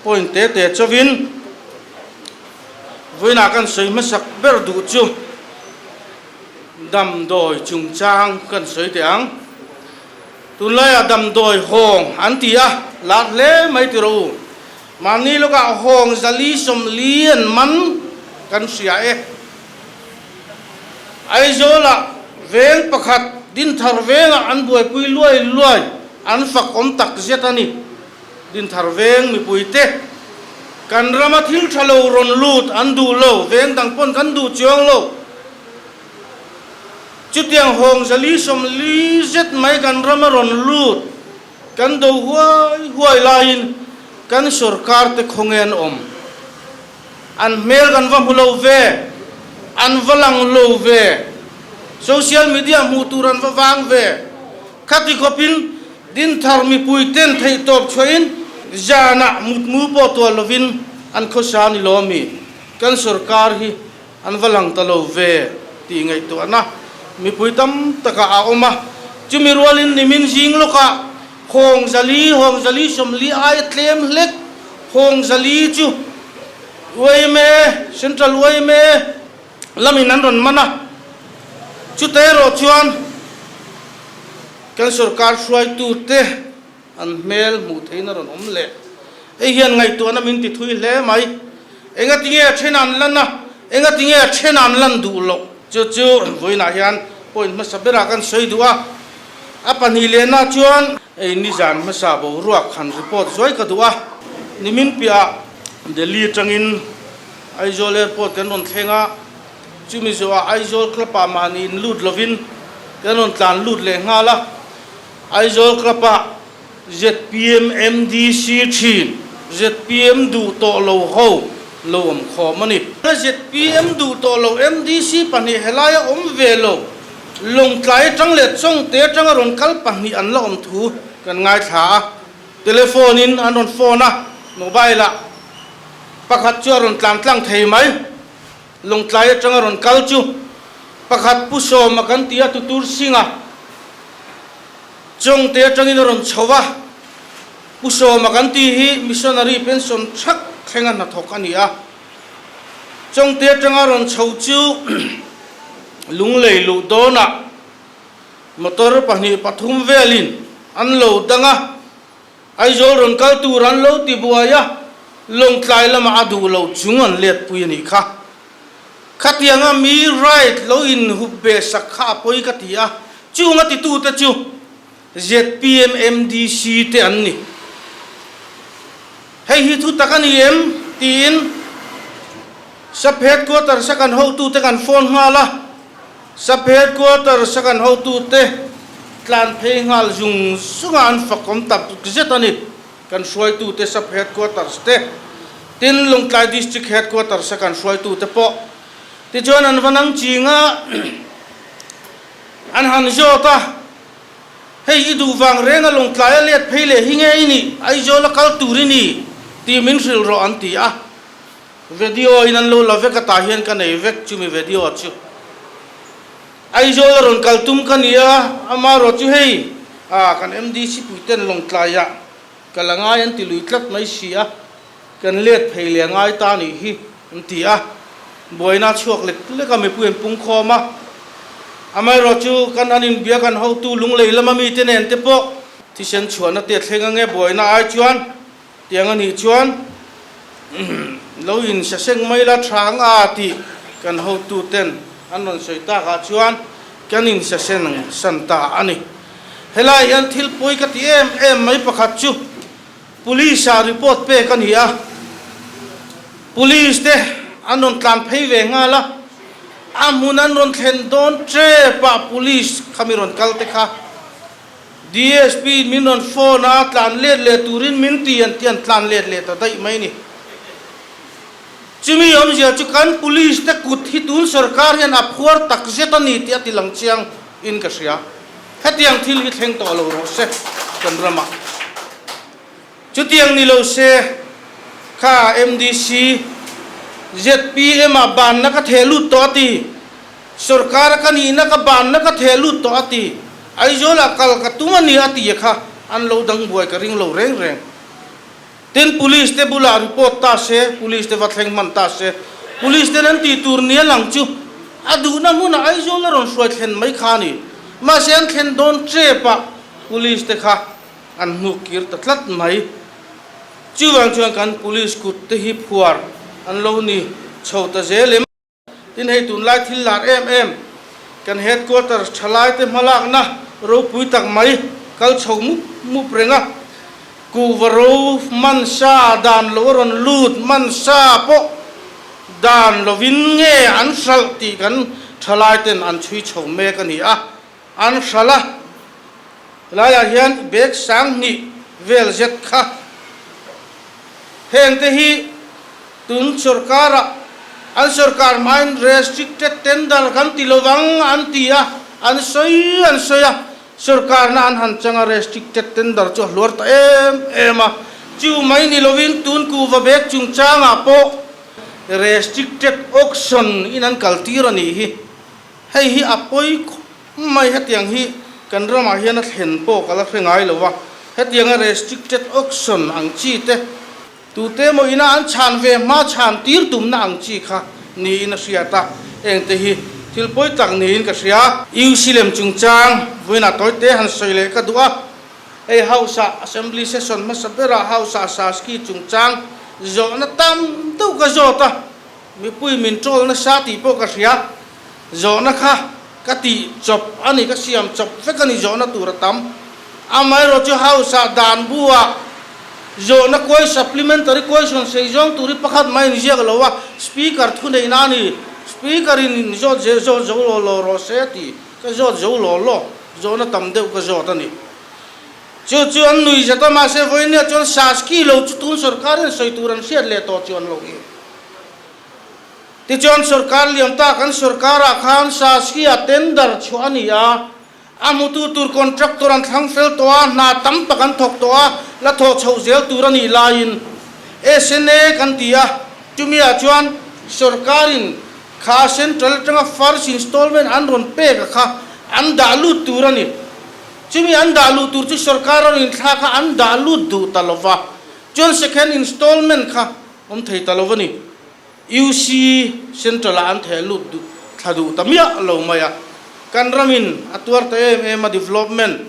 Point te te chauhin vawiinah kan sawi hmasak ber duh chu damdawi chungchang kan sawi teh ang. Tunlaiah damdawi hawng an ti a, lar hle mai ti rawh u. Mahni lawkah hawng zali sawmli an man kan hria e. Aizawlah veng pakhat Dinthar vengah an buaipui luai luai an fak awm tak zet a ni. Dinthar veng mipuite kan rama thil tha lo rawn lut an duh lo, veng dang pawn kan duh chiang lo. Chutiang hawng zali 40 zet mai kan rama rawn lut kan do huai huai laiin kan sorkar te khawnge an awm. An hmel kan va hmu lo ve, an va lang lo ve, social media hmuh tur an va vang ve. Khati khawpin Dinthar mipui ten theihtawp chhuahin zanah mutmu pawh tuah lovin an khawsa ni lo ami? Kan sorkar hi an va lang ta lo ve tih ngaihtuahna mipui tam takah a awm a. Chumi rualin nimin zing lawkah hawng zali, hawng zali 40 aia tlem hlek hawng zali chu yma, Central yma, lamin an rawn man a, chutah erawh chuan kan sorkar hruaitute an hmel hmuh theihin a rawn awm leh. Hei hian ngaihtuahna min ti thui hle mai. Engatinge a then an lan a, engatinge a then an lan duh loh? Chu chu vawiinah hian point hmasa berah kan sawi duh a, a pahnih lehna chuan hei nizan hmasa boruak han report zuai ka duh a, nimin piahah Delhi atangin Aizawl Airport kan rawn thleng a, chumi zawhah Aizawl Club-ah mahni in lut lovin kan rawn tlan lut leh nghal a. Aizawl Club-ah zpm MDC thin, zpm duh tawh lo ho lo awm khawm a ni. Zpm duh tawh lo MDC pahnih helaia awm ve lo, Lawngtlai atang leh Chawngte atanga rawn kal pahnih an la awm thu kan ngaithla a. Telephone-in an rawn phone a, mobile-ah. Pakhat chu a rawn tlan tlang thei mai. Lawngtlai atanga rawn kal chu pakhat Pu Sawma kan ti a, Tutur Singh-a Chawngte atangin a rawn chho a. Pu Sawma kan tih hi missionary pension thak thlenga hnathawk a ni a. Chawngte atanga rawn chho chu Lunglei luh dawnah motor pahnih pathum velin an lo dang a. Aizawl rawn kal tur an lo ti buai a, Lawngtlai lamah a duh lo chung an let pui a nih kha. Khatianga mi right lo in hup ve sak kha a pawi ka ti a, chung a titute chu zpm MDC te an ni. Hei hi thu tak a ni em? tiin Sub Headquarters a kan hotute kan phone nghal a. Sub Headquarters a kan hotute tlan phei nghal zung zung a, an fakawm tak zet a ni. Kan hruaitute Sub Headquarters te, tin Lawngtlai District Headquarters a kan hruaitute pawh tichuan an va nang ching a, an han zawt a, Hei i duh vang reng a Lawngtlai a let phei leh hi nge i nih? Aizawl a kal tur i ni tih min hrilh rawh an ti a. Vedio in an lo la vek a tah hian ka nei vek chumi vedio chu Aizawl a rawn kal tum ka ni a, amaherawh chu hei ah kan MDC puiten Lawngtlai ah ka la ngai an ti lui tlat mai si a, kan let phei leh ngai ta nih hi an ti a, buaina chhuak lek lek a mipui an pung khawm a, amaherawh chu kan han inbia kan hotu lunglei lama mite nen te pawh thisen chhuahna te a thleng ange buaina ai chuan Tiang a nih chuan lo in sa seng mai la tha ang a tih kan hotu ten an rawn sawi tak ah chuan kan in sa seng san ta a ni. Helai hian thil pawi ka ti em em mai pakhat chu Police ah report pek a ni a, Police te an rawn tlan phei ve nghal a, a hmun an rawn thlen dawn tep ah Police khami rawn kal te kha DSP in min rawn phone a, tlan let leh turin min ti an ti an tlan let leh ta daih mai ni. Chumi awmzia chu kan police te kut hi tun sorkar hian a phuar tak zet a ni tih a ti lang chiang in ka hria. Hetiang thil hi thleng tawh lo rawh se kan ramah. Chutiang ni lo se kha MDC zpm ah banna ka theh lut tawh a ti. Sorkar a ka nihna ka banna ka theh lut tawh a ti. Aizawl ah kal ka tum a ni a ti kha an lo dang buai ka ring lo reng reng. Tin, Police te bulah report ta se, Police te va thleng hman ta se, Police ten an tih tur nia lang chu a duhna hmunah Aizawl a rawn hruai thlen mai kha a ni. Mahse an thlen dawn tep ah Police te kha an hnuk kir ta tlat mai. Chuvang chuan kan Police kut te hi phuar an lo ni chho ta zel em? Tin hei tunlai thil lar em em kan headquarters thalaite hmalakna ropui tak mai kal chho mup mup reng a, kuhva ro man sa dan lo a rawn lut man sa pawh dan lovin nge an hralh tih kan thalaiten an chhui chho mek a ni a, an hralh a, helaiah hian bag 2000 vel zet kha hengte hi Tun sorkarah an sorkar hmain restricted tender kan ti lovang an ti a, an sawi an sawi a, sorkarna an han chang a restricted tender chu a hluar ta em em a, chu mai ni lovin tun kuhva bag chungchangah pawh restricted auction in an kaltir a nih hi. Hei hi a pawi khawp mai, hetiang hi kan ramah hian a thlen pawh ka la hre ngai lo a, hetianga restricted auction ang chi te, Tute emaw ina an chhan ve hma chhan tir tumna ang chi kha niin a hriat a, engte hi thil pawi tak niin ka hria. UC lem chungchang vawiinah tawite han sawi leh ka duh a, hei House-ah Assembly Session hmasa berah House-ah Saski chungchang zawhna tam deuh ka zawt a, mipui min troll nasa tih pawh ka hria, zawhna kha ka tih chawp a ni, ka siam chawp vek a ni zawhna tur a tam. Amaherawh chu House-ah dan bu-ah zawhna kuai supplementary question sei zawng tur hi pakhat mai inziak lo a, Speaker thu neihna a ni, Speaker-in zawt zel zawt zo law law rawh se a ti, ka zawt zo law law, zawhna tam deuh ka zawt a ni. Chu chu an nui zet a, mahse vawinia chuan Saski lo chu tun sorkar hian sawi tur an hriat leh tawh chuan lo hi. Tichuan sorkar liam ta kan sorkarah khan Saskia tender chhuah a ni a, a hmutu tur contractor an thlang fel tawh a, hna tam tak an thawk tawh a, la thawh chhoh zel tur a nih laiin SNA kan ti a, chumiah chuan sorkarin kha central atanga first installment an rawn pek a kha an dah lut tur a ni. Chumi an dah luh tur chu sorkar a rawn inthlak a, an dah lut duh ta lova, chuan second installment kha awm thei ta lo a ni. UC Central ah an theh lut duh thla duh ta miah lo mai a. Kan ramin a tuar ta em em a development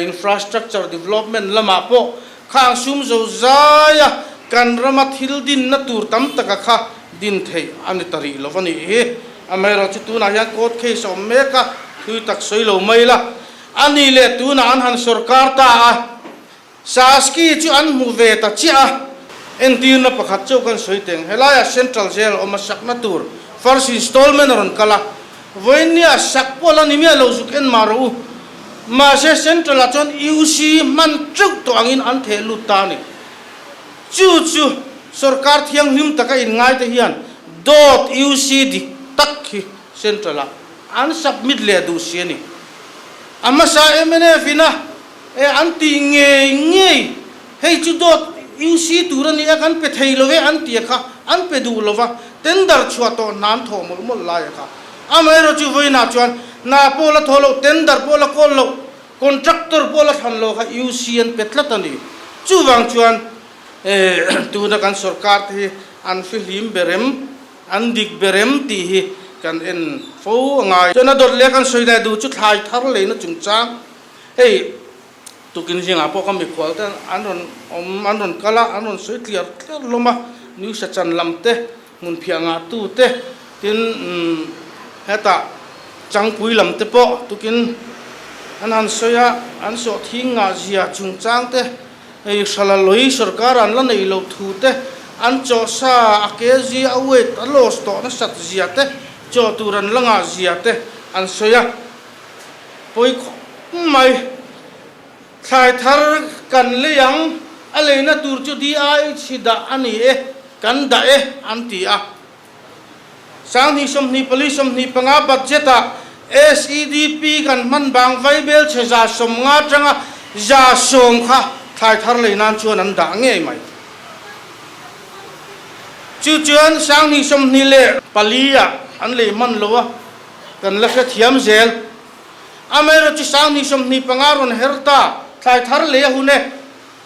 infrastructure development lamah pawh khang sum zo zai a kan rama thil dinna tur tam taka kha din theih a ni ta rih lo a nih hi. Amaherawhchu chu tunah hian court case a awm mek a, thui tak sawi lo mai la. A nih leh tunah an han sorkar ta a. Saski chu an hmu ve ta chiah a, entirna pakhat chauh kan sawi teng. Helaiah Central Jail awm a sakna tur first installment a rawn kal a, vawiinnia sak pawh la ni miah lo zuk en mah rawh u. Mahse Central ah chuan UC hman teuh tawh angin an theh lut ta a ni. Chu chu sorkar thianghlim taka inngai te hian dawt UC dik tak hi Central ah an submit leh duh si a ni. A hmasa mnf in a E an tih ngei ngei, hei chu dawt UC tur a ni a, kan pe thei lo e an ti a kha, an pe duh lo va, tender chhuah tawh hna an thawh mawlh mawlh lai a kha. Amaherawh chu vawiinah chuan hna pawh la thawh loh, tender pawh la kawl loh, contractor pawh la thlan loh kha UC an pe tlat a ni. Chuvang chuan tuna kan sorkar te hi an fihlim berem, an dik berem tih hi kan en fo a ngai. Chuan a dawt leh kan sawi leh duh chu thlai thar leina chungchang Hei tukin zingah pawh ka mikhual te an rawn awm an rawn kal a, an rawn sawi tliar tliar hlawm a, Nuisa chan lam te, hmun phiah ngah tu te, tin hetah changpui lam te pawh tukin an han sawi a, an sawh thing ngah zia chungchang te, hei hrala lawi sorkar an la neih loh thu te, an chaw sa a kg a weight a loss tawh nasat zia te, chaw tur an la ngah zia te an sawi a. Pawi khawp mai. Thlai thar kan lei ang, a leina tur chu DIH dah a ni e, kan dah e an ti a. 2024 25 budget-ah SEDP kan hman bang vaibel chhe 150 atanga 100 kha thlai thar lei nan chuan an dah ngei mai. Chu chuan 2024-ah an lei hman lo a. Kan la hrethiam zel. Amaherawhchu 2025 rawn her ta, thlai thar lei a hun e,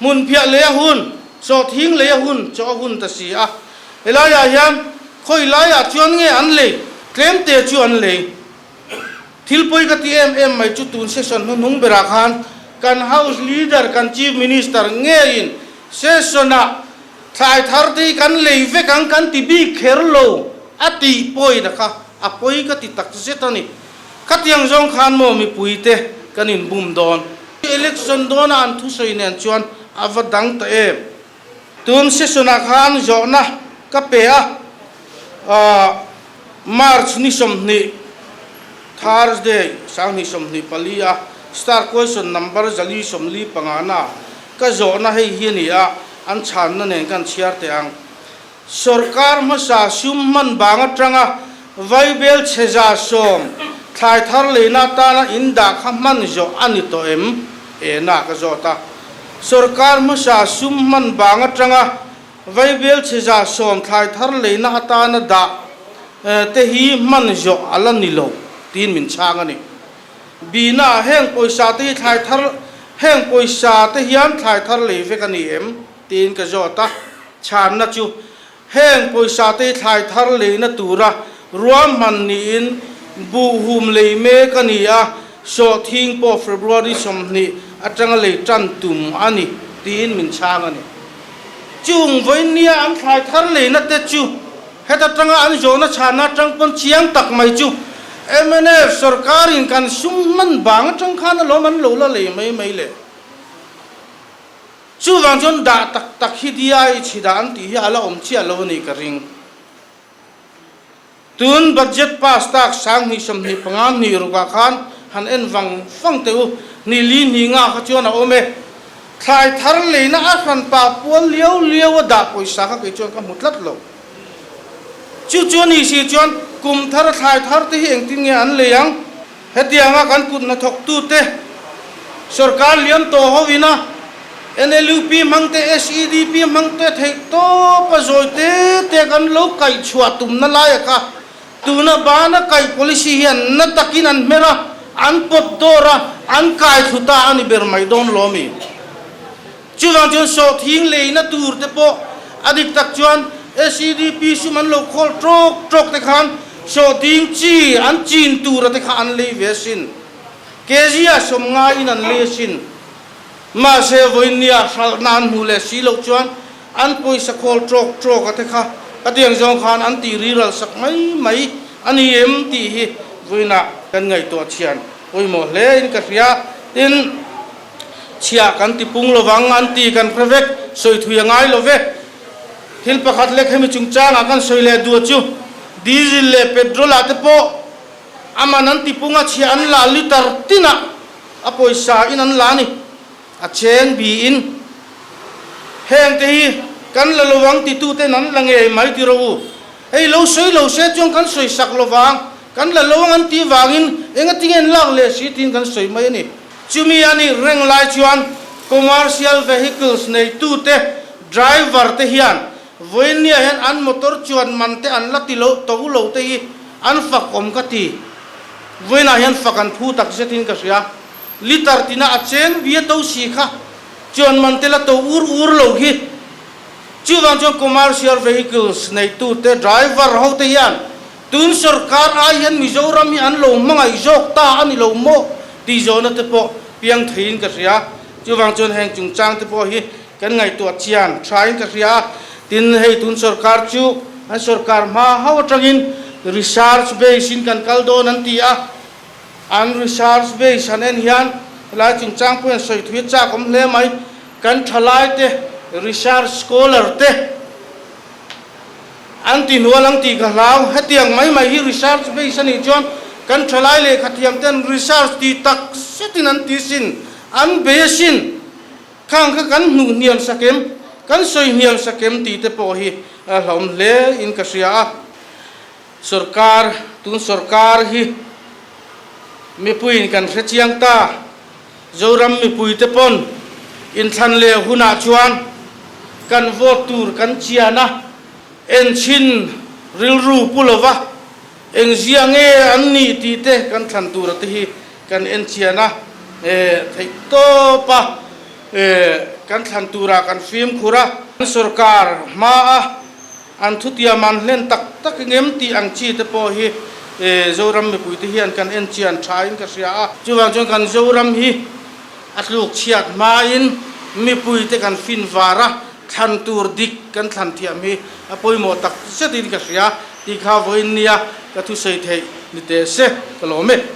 hmun phiah lei a hun, Sawhthing lei a hun chaw a hun ta si a. Helaiah hian khawi laiah chuan nge an lei? Tlemte chu an lei. Thil pawi ka ti em em mai chu tun session hnuhnung berah khan kan House Leader, kan Chief Minister ngeiin session-ah thlai thar te hi kan lei vek ang kan ti bik kher lo a tih pawina kha a pawi ka ti tak zet a ni. Khatiang zawng khan maw mipuite kan inbum dawn? Election dawna an thusawi nen chuan a va dang ta em? Tun session-ah khan zawhna ka pe a, March ni 20, Thursday, 2024 a star question number 445 na ka zawhna hei hi a ni a, an chhanna nen kan chhiar teh ang. Sorkar hmasa sum hman bang atanga Vaibel chhe 100 thlai thar leina atana in dah kha hman zawh a ni tawh em? Ena ka zawt a. Sorkar hmasa sum hman bang atanga Vaibel chhe 100 thlai thar leina atana dah te hi hman zawh a la ni lo tiin min chhang a ni. Bina, heng pawisa te hi thlai thar heng pawisa te hian thlai thar lei vek a ni em? Tiin ka zawt a. Chhanna chu Heng pawisa te hi thlai thar leina tura ruahman niin buhhum lei mek a ni a, sawhthing pawh February 20 atanga lei tan tum a ni tiin min chhang a ni. Chung vawinia an thlai thar leina te chu heta tanga an zawhna chhana atang pawn chiang tak mai chu mnf sorkarin kan sum hman bang atang khan alawm an lo la lei mai mai le. Chuvang chuan dah tak tak hi diai chhi dah an tih hi a la awm chiah lo a nih ka ring. Tun budget pass tak 2025 hnih rukah khan han en vang vang teh u, hnih li hnih nga kha chuan a awm e. Thlai thar leina a hran pa pual liau liau a dah pawisa kha kei chuan ka hmu tlat lo. Chu chu a nih si chuan kum thar thlai thar te hi engtin nge an lei ang? Hetianga kan kut hnathawktute sorkar liam tawh ho ina NLUP hmang te, SEDP hmang te theih tawp a zawi te te kan lo kaih chhuah tumna laia kha tuna bana kaih policy hian na takin an hmer a, an pawt dawr a, an kai thlu ta a ni ber mai dawn lo mi? Chuvang chuan sawhthing leina tur te pawh a dik tak chuan SEDP sum an lo khawl tawk tawk te khan sawhthing chi an chin tura te kha an lei ve asin. Kg ah sawm ngaiin an lei asin. Mahse vawinia hralhna an hmuh leh si loh chuan an pawisa khawl tawk tawk a te kha khatiang zawng khan an tih riral sak mai mai a ni em tih hi vawiinah kan ngaihtuah thian pawimawh hle in ka hria. Tin. Chhiah kan ti pung lovang an ti kan hre vek, sawi thui a ngai lo ve. Thil pakhat lek hemi chungchangah kan sawi leh duh chu diesel leh petrol ah te pawh a man an ti pung a, chhiah an la liter tinah a pawisa in an la a ni, a cheng biin. Heng te hi kan la lovang tituten an la ngei mai ti rawh u. Hei lo sawi lo se chuan kan sawi sak lovang, kan la lo ang an tih vangin engatinge an lak leh si tiin kan sawi mai a ni. Chumi a nih reng lai chuan commercial vehicles neitute driver te hian vawinia hian an motor chuan man te an la ti lo to lo te hi an fak awm ka ti. Vawiinah hian fak an phu tak zetin ka hria. Liter tina a cheng bia to si kha chuan man te la to ur ur lo hi. Chuvang chuan commercial vehicles neitute driver ho te hian Tun sorkar ai hian Mizoram hi an lo hmangaih zawk ta a ni lo maw tih zawhna te pawh piang theiin ka hria. Chuvang chuan heng chungchang te pawh hi kan ngaihtuah chian thain ka hria a. Tin, hei tun sorkar chu an sorkar hma ho atangin research base in kan kal dawn an ti a. An research base han en hian helai chungchang pawh hian sawi thui a chak awm hle mai. Kan thalai te, research scholar te, An ti hnual ang tih ka hlau. Hetiang mai mai hi research base a nih chuan kan thalai lehkhathiam ten research ti tak zetin an ti sin, an bei asin. Khang kha kan hnuh hniam sak em, kan sawi hniam sak em tih te pawh hi a hlauhawm hle in ka hria a. Sorkar, tun sorkar hi mipuiin kan hre chiang ta. Zoram mipuite pawn inthlan leh hunah chuan kan vote tur kan chian a, enchhin rilru pu lova engzia nge an nih tih te kan thlan tura te hi kan en chian a, theih tawp a. kan thlan turah kan fimkhur a. Kan sorkar hmaa an thutiam an hlen tak tak ngem tih ang chi te pawh hi Zoram mipuite hian kan en chian thain ka hria a. Chuvang chuan kan Zoram hi a tluk chhiat hmain mipuite kan fin var a, thlan tur dik kan thlan thiam hi a pawimawh tak zetin ka hria tih kha vawiin nia ka thusawi theih ni teh se ka lawm e.